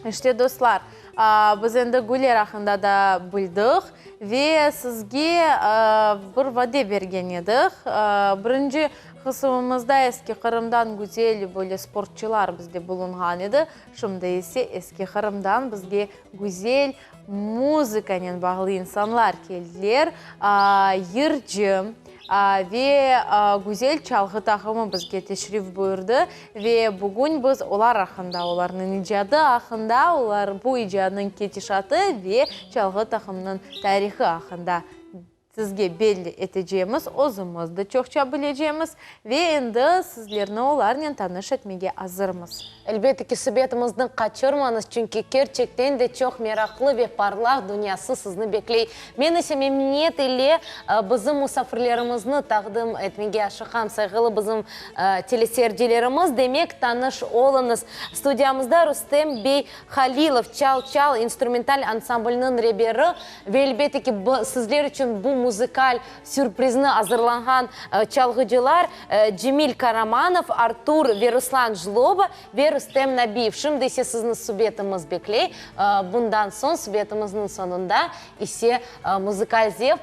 İşte, dostlar, biz endi güller aqqında da bildik ve sizge bir vade bergen edik. Birinci qısımımızda Eski Qırımdan güzel böyle sportçılar bizde bulunğan edi. Şimdi ise Eski Qırımdan bizge güzel muzıkanen bağlı insanlar keldiler. Yırcı ve güzel çalğı taqımı bizge teşrif buyurdı. Ve bugün biz olar aqqında, olarnıñ icadı aqqında, olar bu icadnıñ ketişatı ve çalğı taqımınıñ tarihı aqqında sizge belli etecemiz, özümiz de çoqça bilecemiz ve endi sizlerni olarnen tanış etmege azırmız. Elbette ki, subetimizni qaçırmañız, çünki kerçekten de çoq meraqlı ve parlaq dünyası sizni bekley. Men ise memnüniyet ile bizim musafirlerimizni taqdim etmege aşıqam. Sayğılı bizim teleseyircilerimiz, demek, tanış oluñız, studiyamızda Rustem bey Halilov, Çal çal instrumental ansambliniñ reberi ve elbette ki, sizler içün bu muzıkal sürprizni azırlanğan çalğıcılar Cemil Karamanov, Artur ve Ruslan Jloba ve Rustem Nabiyev. Şimdi ise sizni subetimiz bekley. Bundan soñ, subetimizniñ soñunda ise muzıkal zevq.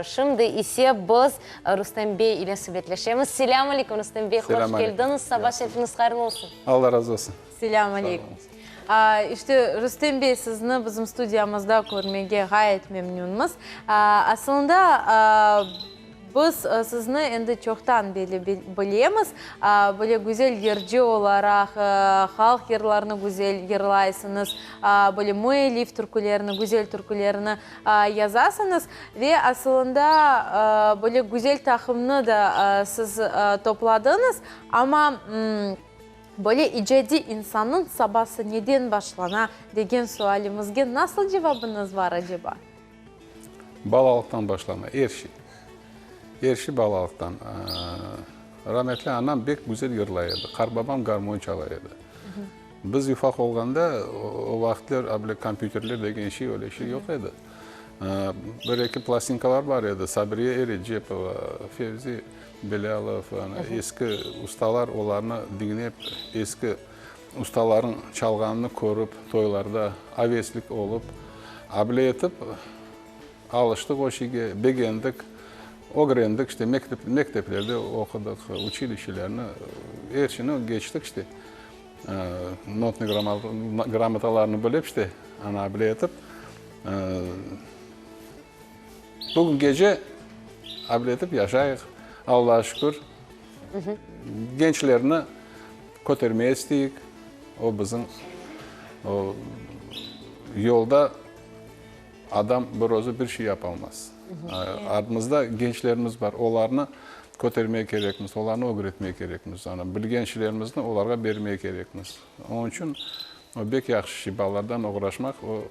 Şimdi ise biz Rustem bey ile subetleşemiz. Selâm aleyküm, Rustem bey, hoş keldiñiz. Saba şerifiñiz hayırlı olsun. Alla razı olsun. Selâm aleyküm. İşte, Rustem bey, sizni bizim studiyamızda körmege ğayet memnünmiz. Asılında, biz sizni endi çoqtan beri bilemiz. Böyle güzel yırcı olaraq, halq yırlarını güzel yırlaysıñız, böyle müellif türkülerini, güzel türkülerini yazasıñız. Ve asılında, böyle güzel taqımnı da siz topladıñız. Amma Böyle icadiy insannıñ sabası neden başlana degen sualimizge nasıl cevabıñız bar aceba? Balalıqtan başlana er şey. Er şey balalıqtan. Rametli anam bek güzel yırlay edi. Qartbabam garmon çala edi. Biz ufaq olğanda, o vaqıtlar a bile kompyuterler degen şey, öyle şey yoq edi. Bir-eki plastinkalar bar edi, Sabriye Erecepova, Fevzi Belâlov, eski ustalar olarnı diñlep, eski ustalarnıñ çalğanını körip, toylarda aveslik olıp, able etip alıştıq o şeyge, begendik, ögrendik, işte, mekteplerde oqudıq, uçilişçelerni, er şeyni keçtik, işte, notnıy gramotalarnı bilip, işte, ana, able etip. Bugün gece abletip yaşayıq, Allağa şükür. Gençlerni kötermeye isteyik. O bizim o yolda adam bir özü bir şey yapalmaz. Artımızda gençlerimiz bar, olarnı kötermeye kerekmiz, olarnı ögretmeye kerekmiz. Ana, bilgen şeylerimizni olarğa bermeye kerekmiz. Onıñ içün o bek yahşı şey, balalardan oğraşmaq, o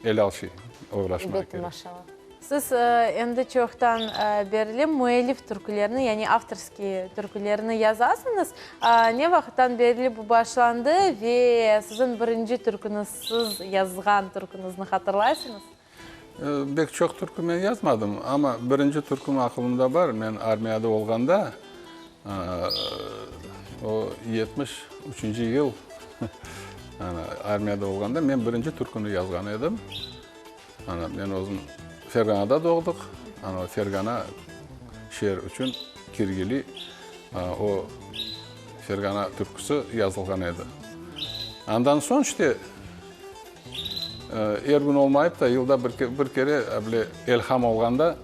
Elâl şey, oğraşmaq Elbette, kerek. maşallah. Siz endi çoqtan berli müellif türkülerini, yani avtorskiy türkülerini yazasıñız. Ne vaqıttan berli bu başlandı ve siziñ birinci türküñiz, siz yazğan türküñizni hatırlaysıñız? Bek çoq türkü men yazmadım, amma birinci türküm aqılımda bar, men armiyada olğanda, o 73-nci yıl armiyada olğanda men birinci türküni yazğan edim. Ana, men özüm Ferganada doğdıq. Ana, Fergana şeer içün Kirgili o Fergana türküsi yazılğan edi. Andan soñ işte er kün olmayıp da, yılda bir kere böyle elham olğanda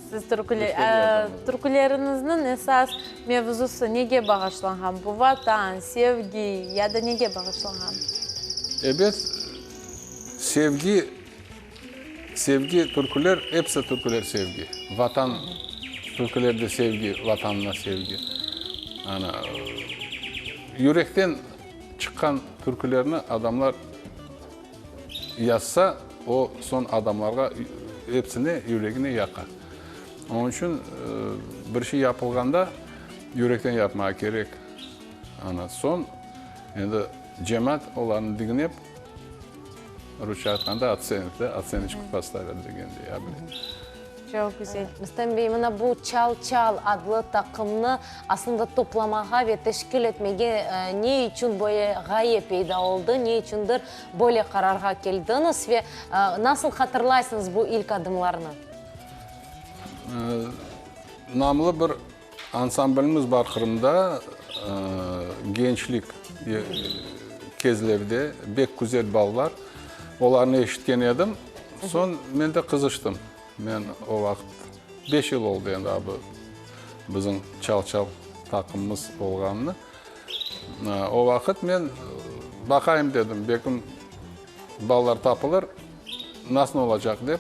Siz türküleriñizniñ esas mevzusı nege bağışlanğan? Bu Vatan, sevgi ya da nege bağışlanğan? Ebet, sevgi, sevgi, türküler, episi türküler sevgi. Vatan, türkülerde sevgi, Vatanına sevgi. Ana, yürekten çıqqan türkülerni adamlar Yazsa, o soñ adamlarğa epsine yüregine yaqa. Onıñ içün bir şey yapılğanda yürekten yapmağa kerek. Ana, soñ endi cemaat olarnı diñlep, rusça aytqanda, otsenit, da, otsenoçku postavят degendey. Çoq güzel. Rustem bey, mına bu Çal-çal adlı taqımnı aslında toplamağa ve teşkil etmege ne içün böyle ğaye peyda oldı, ne içündir böyle qararğa keldiñiz ve nasıl hatırlaysıñız bu ilk adımlarnı? Namlı bir ansamblimiz bar Qırımda, Gençlik, Kezlevde, bek güzel balalar. Olarnı eşitken edim. Soñ men de qızıştım. Men o vaqıt, beş yıl oldı endi abi bizim Çal-çal taqımımız olğanını. O vaqıt men baqayım dedim, belkim balalar tapılır, nasıl olacaq dep.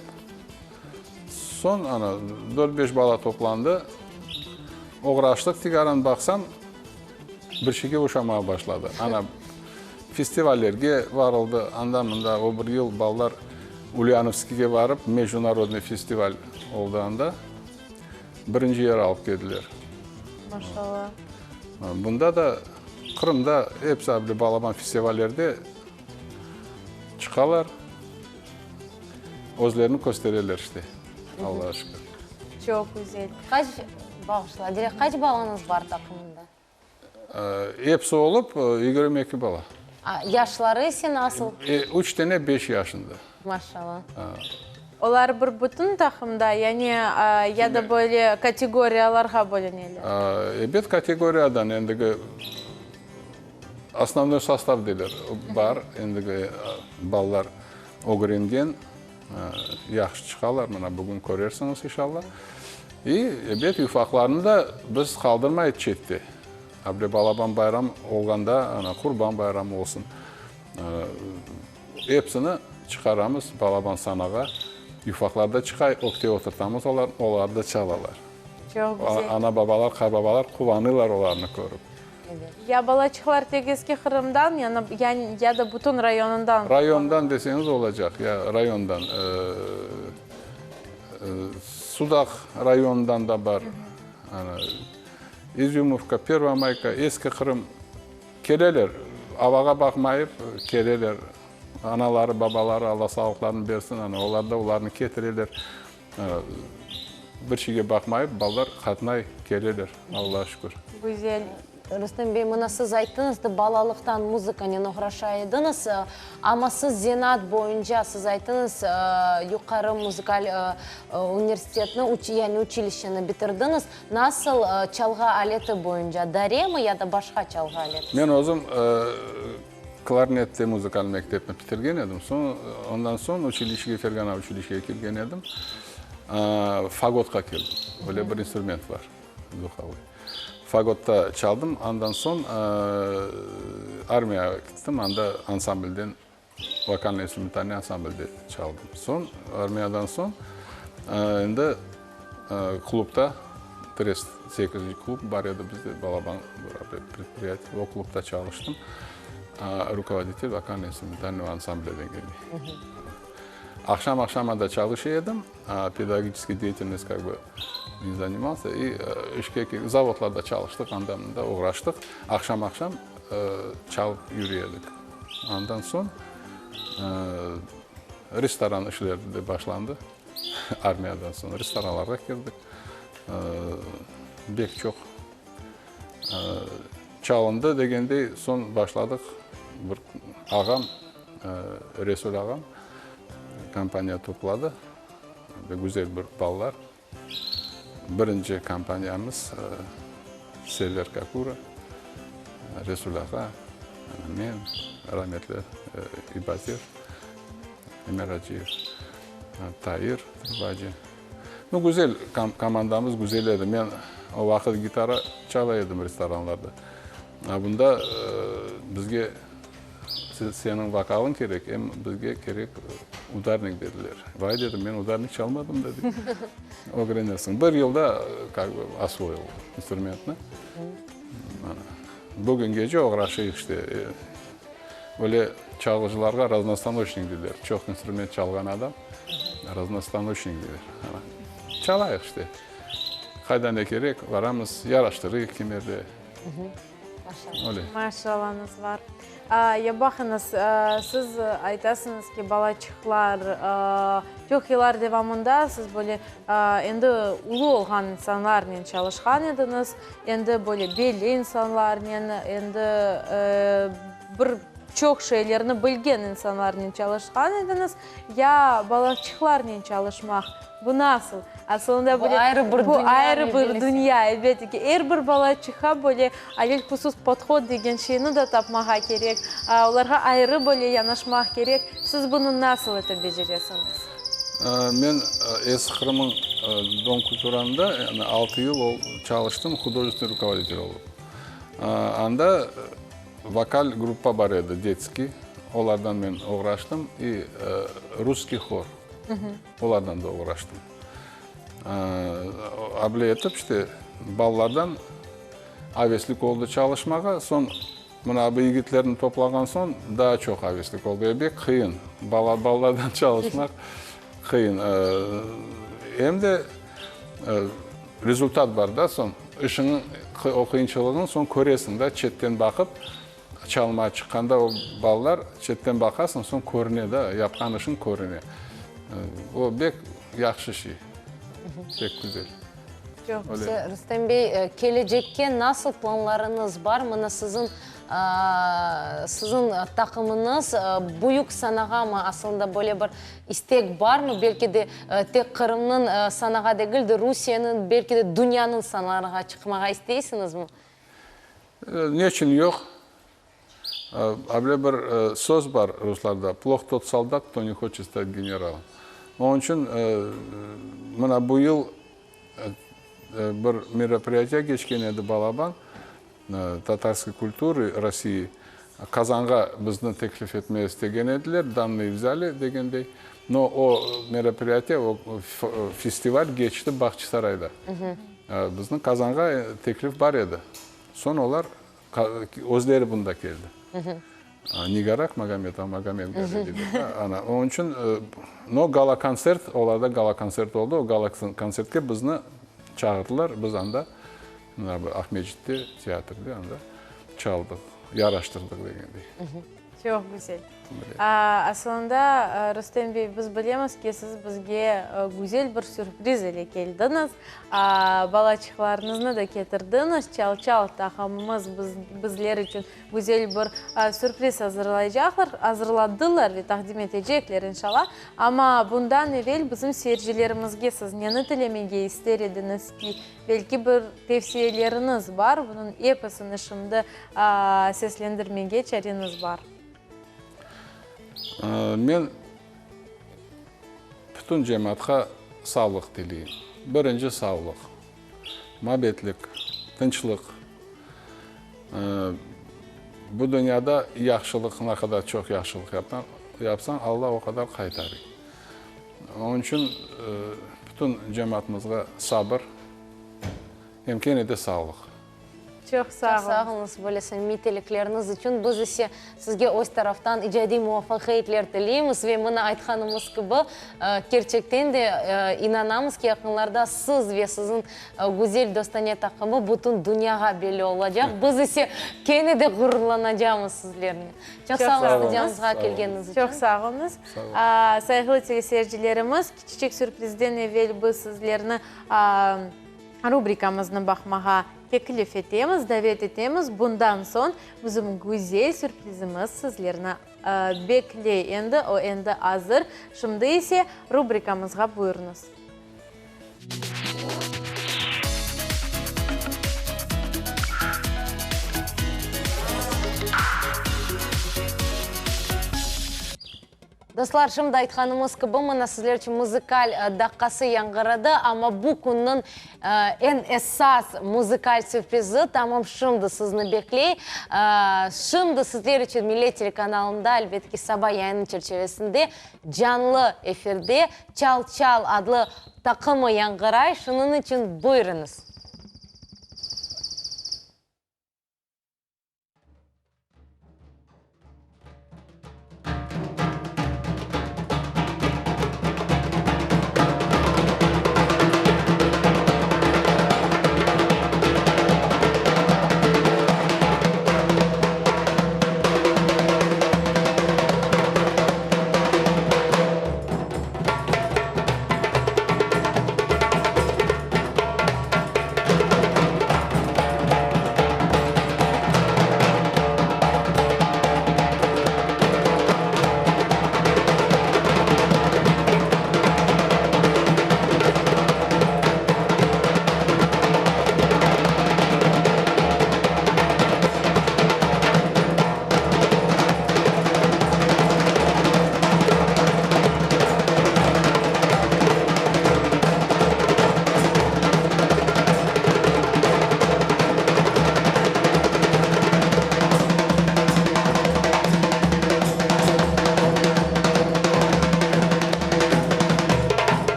Soñ, ana, dört-beş bala toplandı, oğraştıq, tikaran baqsam, bir şeyge oşamağa başladı. Ana, festivallerge varıldı, anda-mında, o bir yıl balalar Ulyanovskiyge barıp, mejdunarodnıy festival oldı anda, birinci yer alıp keldiler. Maşallah. Bunda da Qırımda episi böyle balaban festivallerde çıqalar. Özlerini köstereler işte, Allağa şükür. Çoq güzel. Qaç, bağışla, Adile, qaç balañız bar taqımında? Episi olıp 22 bala. Yaşları ise nasıl? Üç tane beş yaşında. Maşallah. Olar bir bütün taqımda, yani ya da böyle kategoriyalarğa bölüneler? Ebet, kategoriyadan, endigi osnovnoy sostav deyler, bar, endigi balalar Ögrengen, yahşı çıqalar, mına bugün körersiñiz inşallah. İ, ebet, ufaqlarnı da biz qaldırmayıq çette. Able balaban bayram olğanda, ana, Qurban bayramı olsun, episini çıqaramız balaban sanağa. Ufaqlar da çıqa, ögte oturtamız olarnı, olar da çalalar. Çoq güzel. Ana-babalar, qartbabalar quvanırlar olarnı körip. Ya balaçıqlar tek Eski Qırımdan, ya da bütün rayonından? Rayondan deseñiz olacaq, ya rayondan. Sudaq rayonından da bar. İzümovka, Pervomayka, Eski Qırım keleler. Avağa baqmayıp keleler. Anaları, babaları, Alla sağlıqlarını bersin, ana, olar da olarnı ketireler. Bir şeyge baqmayıp, balalar qatnay, keleler, Allağa şükür. Güzel. Rustem bey, mına siz ayttıñız da, balalıqtan muzıkanen oğraşa ediñiz, amma siz zenaat boyunca, siz ayttıñız, yuqarı muzıkal universitetni, yani uçilişçeni bitirdiñiz. Nasıl çalğı aleti boyunca, daremi ya da başqa çalğı aleti? Men özüm Klarnette muzıkal mektepni bitirgen edim. Soñ, ondan soñ uçilişege, Fergana uçilişege kelgen edim. Fagotqa keldim. Öyle bir instrument bar, duhovıy. Fagotta çaldım. Andan soñ armiyağa gittim. Anda ansamblden, vokalno-instrumentalnıy ansamblde çaldım. Soñ, armiyadan soñ endi klubda, Trest sekizinci klub bar edi bizde, balaban bir predpriyatiye, o klubda çalıştım. Rukovoditel vokalno-instrumentalnogo ansamblâ degende. Aqşam-aqşam anda çalışa edim, pedagogiçeskiy deyatelnost kak bı ne zanimalsâ, i işke, zavodlarda çalıştıq, anda-mında oğraştıq, aqşam-aqşam çalıp yüre edik. Andan soñ restoran işleri de başlandı, armiyadan soñ restoranlarğa kirdik, bek çoq. Çalındı degendey, soñ başladıq, bir ağam, Resul ağam kompaniya topladı, güzel bir balalar. Birinci kompaniyamız Server Kakura, Resul ağa, men, rametli İbazer Emiraciyev, Tair Turbacı. Nu, güzel, komandamız güzel edi. Men o vaqıt gitara çala edim restoranlarda. A bunda bizge seniñ vokalıñ kerek, em bizge kerek udarnik dediler. Vay, dedim, men udarnik çalmadım da, dey. Ögrenersiñ. Bir yılda kak bı osvoil instrumentni. Bugüngece oğraşıyıq işte. Öyle çalğıcılarğa raznostanocnik deyler. Çoq instrument çalğan adam raznostanocnik deyler. Çalayıq işte. Qayda ne kerek, varamız, yaraştırıyıq kimerde. Öyle. Maşallañız var. Ya baqıñız, siz aytasıñız ki, balaçıqlar, çoq yıllar devamında siz böyle endi ulu olğan insanlarnen çalışqan ediñiz, endi böyle belli insanlarnen, endi bir çoq şeylerni bilgen insanlarnen çalışqan ediñiz. Ya balaçıqlarnen çalışmaq, bu nasıl? Asılında Bu ayrı bir bu dünya, ayrı bir bilesiñ. dünya, elbette ki. Er bir balaçıqqa böyle alelhusus podhod degen şeyni de tapmağa kerek, olarğa ayrı böyle yanaşmaq kerek. Siz bunı nasıl etip beceresiñiz? Men Eski Qırımnıñ Dom kulturanında, yani altı yıl çalıştım, hudojestvenıy rukovoditel olıp. Anda vokal gruppa bar edi, detskiy, olardan men oğraştım, i russkiy hor. Olardan da oğraştım. Able etip, işte, balalardan aveslik oldı çalışmağa. Soñ, mına bu yigitlerni toplağan soñ, daa çoq aveslik oldı. E, bek qıyın, bala, balalardan çalışmaq qıyın. Em de rezultat bar da soñ, işiñiñ, o qıyınçılığıñ soñ köresiñ da, çetten baqıp, Çalmağa çıqqanda o balalar, çetten baqasıñ, soñ körüne da, yapqan işiñ körüne. O bek yahşı şey, pek güzel. Çoq güzel. Rustem bey, kelecekke nasıl planlarıñız bar? Mına siziñ, siziñ taqımıñız büyük sanağamı aslında böyle bir istek barmı? Belki de tek Qırımnıñ sanağa degil de, Rusiyeniñ, belki de dünyanıñ sanalarğa çıqmağa isteysiñizmi? Ne içün yoq? Able bir söz bar ruslarda, Ploh tot soldat, kto ne hoçet stat generalom. Onıñ içün mına bu yıl bir meropriyatiye keçken edi balaban, Tatarskoy kulturı Rossii, Qazanğa bizni teklif etmege istegen ediler, dannıy vzâli degendey. No, o meropriyatiye, o festival keçti Bağçasarayda. Bizni Qazanğa teklif bar edi. Soñ olar özleri bunda keldi. Nigara Akmagometova, Magomed Gazeliyev. Ana, onıñ içün, no, gala-kontsert, olarda gala-kontsert oldı, o gala-kontsertke bizni çağırdılar, biz anda, Aqmescitte, teatrde anda çaldıq, yaraştırdıq degendey. Çoq güzel. Asılında, Rustem bey, biz bilemiz ki, siz bizge güzel bir sürpriz ile keldiñiz. Balaçıqlarıñıznı da ketirdiñiz. Çal-çal taqımımız bizler içün güzel bir sürpriz azırlaycaqlar, azırladılar ve taqdim etecekler, inşallah. Amma bundan evel bizim seyircilerimizge siz neni tilemege ister ediñiz ki, belki bir tevsiyeleriñiz bar, bunıñ episini şimdi seslendirmege çareñiz bar. Men bütün cemaatqa sağlıq tileyim. Birinci sağlıq, mabetlik, tınçlıq. Bu dünyada yahşılıq, ne qadar çoq yahşılıq yapsañ, Alla o qadar qaytarır. Onıñ içün bütün cemaatımızğa sabır, em kene de sağlıq. Çoq sağ Çoq sağ oluñız böyle samimiy tilekleriñiz içün. Biz ise sizge öz taraftan icadiy muvafaqiyetler tileymiz ve mına aytqanımız kibi, kerçekten de inanamız ki, yaqınlarda siz ve siziñ güzel dostane taqımı bütün dünyağa belli olacaq. Biz ise kene de ğururlanacamız sizlernen. Çoq sağ oluñ studiyamızğa kelgeniñiz içün. Çoq sağ oluñız. Sayğılı teleseyircilerimiz, kiçiçek sürprizden evel biz sizlerni Rubrikamıznı baqmağa teklif etemiz, davet etemiz. Bundan soñ bizim güzel sürprizimiz sizlerni bekley endi, o endi azır. Şimdi ise rubrikamızğa buyurıñız. Dostlar, şimdi aytqanımız kibi, mına sizler içün muzıkal daqqası yañğıradı, amma bu künniñ eñ esas muzıkal sürprizi tamam şimdi sizni bekley. Şimdi sizler içün Millet telekanalında, elbet ki, saba yayını çerçevesinde canlı efirde Çal çal adlı taqımı yañğıray, şunıñ içün buyurıñız.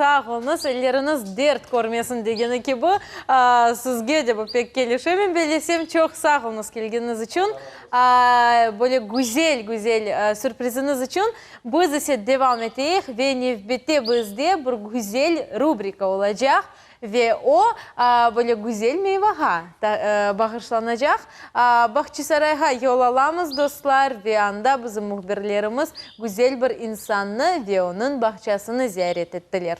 sağ oluñız, elleriñiz dert körmesin degeni kibi, sizge de bu pek kelişe, men bellesem. Çoq sağ oluñız kelgeniñiz içün, böyle güzel, güzel sürpriziñiz içün. Biz ise devam eteyik ve nevbette bizde bir güzel rubrika olacaq. Ve o, böyle güzel meyvağa bağışlanacaq. Bağçasarayğa yol alamız, dostlar, ve anda bizim mühbirlerimiz güzel bir insannı ve onıñ bağçasını ziyaret ettiler.